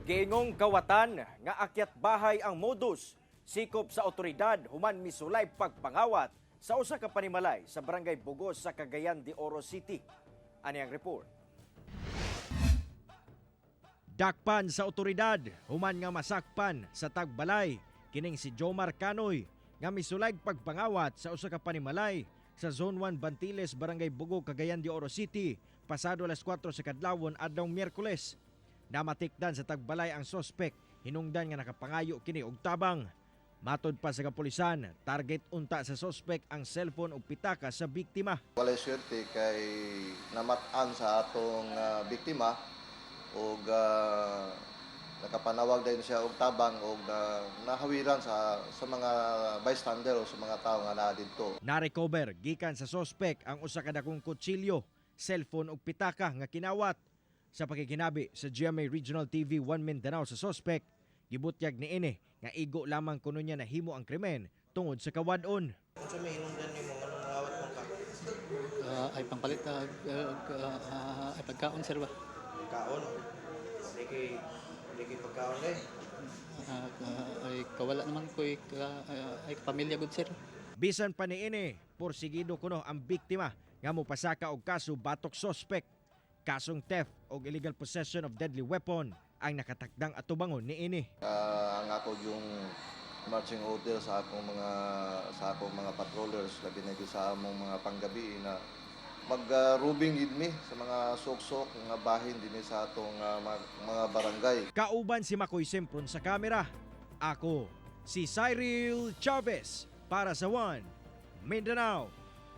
Giingong kawatan nga akyat bahay ang modus sikop sa otoridad human misulay pagpangawat sa usa ka panimalay sa Barangay Bugos sa Cagayan de Oro City. Ani ang report. Dakpan sa otoridad human nga masakpan sa tagbalay kining si Jomar Canoy nga misulay pagpangawat sa usa ka panimalay sa Zone 1 Bantiles, Barangay Bugo, Cagayan de Oro City pasado alas 4 sa kadlawon adlawng Miyerkules. Namatikdan sa tagbalay ang sospek, hinungdan nga nakapangayo kini og tabang. Matod pa sa kapulisan, target unta sa sospek ang cellphone ug pitaka sa biktima. Walay swerte kay namat-an sa atong biktima ug nakapanawag din siya og tabang og nahawiran sa mga bystander o sa mga tao nga naa didto. Na-recover gikan sa sospek ang usa ka dakong kutsilyo, cellphone ug pitaka nga kinawat. Sa pakikinabi sa GMA Regional TV 1 Mindanao sa sospek, gibutyag niini nga igo lamang kuno niya nahimo ang krimen tungod sa kawad-on. Unsa may hinungdan nimo nganong mangawat man ka? Ay pangpalit ay pagkaon, sir, ba? Kaon. Di kay pagkaon eh. Ay kawala naman ko ay pamilya gud, sir. Bisan pa niini, porsigido kuno ang biktima nga mopasaka og kaso batok sospek. Kasong theft og illegal possession of deadly weapon ang nakatakdang atubangon niini. Ang ako yung marching order sa akong mga patrollers, labi na gyud sa among mga panggabi, na mag-roving gid mi sa mga suksok nga bahin dinhi sa atong mga barangay. Kauban si Makoy Sempron sa kamera. Ako, si Cyril Chavez para sa One Mindanao.